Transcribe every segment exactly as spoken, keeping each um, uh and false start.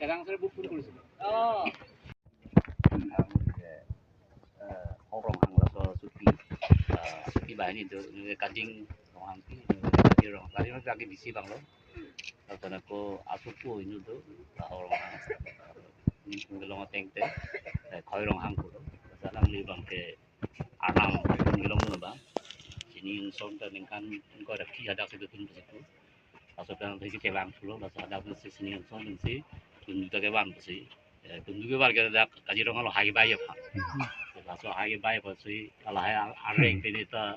Kadang saya buku tulis. Oh. Eh, Hok Ronghang laso suti, eh, suti banghini do, eh, Kajing Ronghangpi, eh, Kajing Rong, Kajing Rong lagi bisi abang lo. Laso nangko asupu inut do, eh, Hok Ronghang. Ini pun kelong ateng te, eh, Khoi Ronghang pulo. Laso alam ni abang ke Arnam pun kelong lo abang. Sini inson ta ningkan ko ada ki ada situ pun situ. Laso pen lagi kevang pulo, laso hadak si sini inson si kunju ta kevang si. Eh, kunju kevang ke dak Kajing Rong lo hai bai aphan. Laso hai bai aphan si lahai ar-, areng pini ta,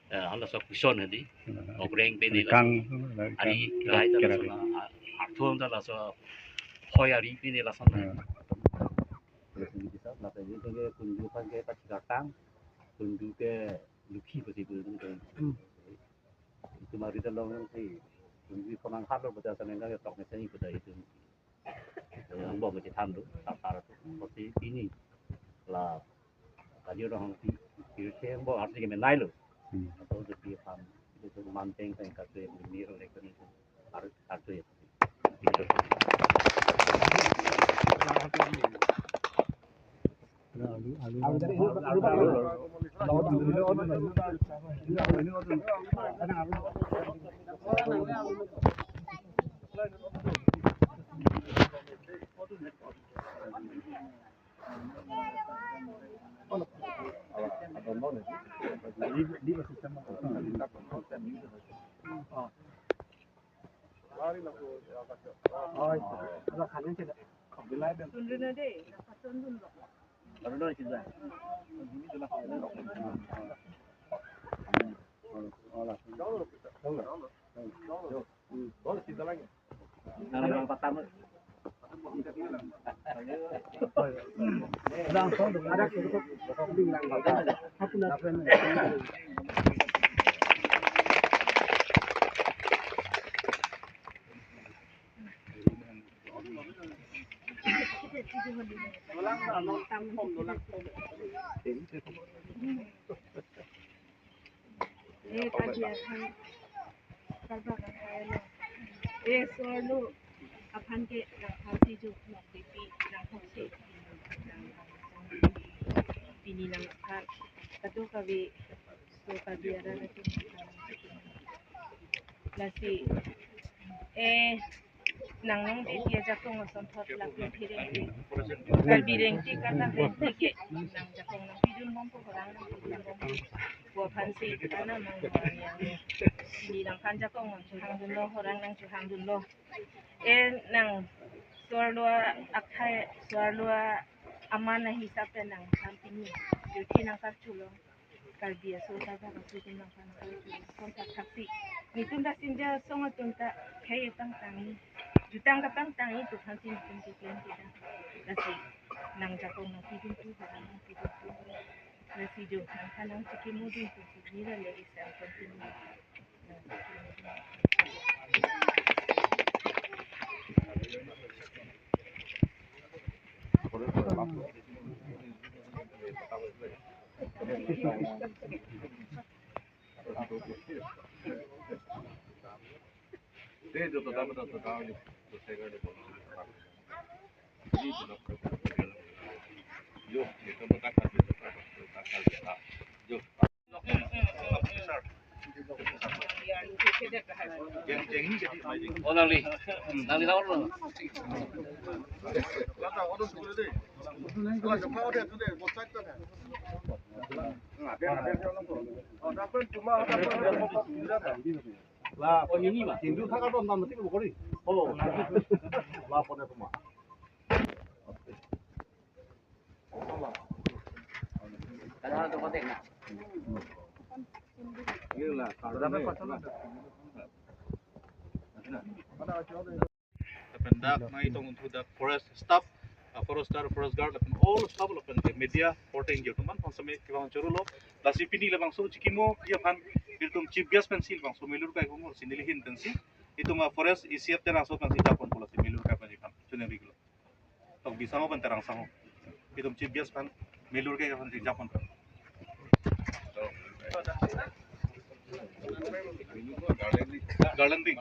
eh, halaso kuson hadi. Okreng pini la. Kang, ari kang, lahai ta kira. Laso la, ar-, arthon ta laso hoi ari pini lason. Hmm. Laso ini bisa, laso ini ke kunju aphan ke kachikartang, kunju ke lukhi pasi kunju ke. Hmm. Itu mari ta long yang si, kunju konang halo pada sana yang tok ni sini pada itu. Yang bom si than do, tak tar tu, pasti ini la Kajing Ronghangpi, kiri yang bom arti ke menai lo. Hmm. Atau jadi paham, itu manteng saya kata yang ini oleh kami itu harus satu ya. Eh, pagi aphan, karbak akai lo. Eh, so-arlo aphan ke nangphan si jo nok depi nangphan si. Pini nangphan kadokave so karbak arat atum lasi, eh, nang nang de dia jakong asonthot lak nang pireng. Karbi rengti, Karbi rengti ke nang jakong nangpidun bompo, horang nangpidun bompo. Pu aphan si, ana mang horang yang. Pini nangphan jakong nangchohangdunlo, horang nangchohangdunlo. Eh, nang so-arlo akhai, so-arlo aman ahisap pen nangphan pini. Yuthi nangkarchulo. Karbi aso ta ba kasu tum nangphan ko kon ta thaksi. Netum ta Sinja asong atum ta khei pangtang ni. Jutang ta pangtang ni tu phan si netum keklem kita. Lasi nang jakong nangpidun tu, horang nangpidun tu. Lasi jo nangphan nangchikimudun tu si nira le isang continue. Oh, nangli. Nangli lawan lo. La, oh, ini, Pak. Hindu thak atum tam mesti bukori. Oh. La, pone semua. Ada satu kotak, nak. Ini lah, kalau dapat pasang. Lapen dak nangtum dak forest staff, uh, forester, forest guard, lapen all staff, lapen media, reporting atum aphan, konsemi kevang choro lo. Lasi pini labangso chikimo, ya aphan, ilitum chief guest pensi labangso Melur kai humor, si neli ahin pensi. Itum, uh, forest E C F Terangso pensi japon pulo si Melur kai pensi aphan, chuning riklo. Tokbi sangho pen Terang sangho. Itum chief guest aphan, Melur kai aphan si japon. Garlanding.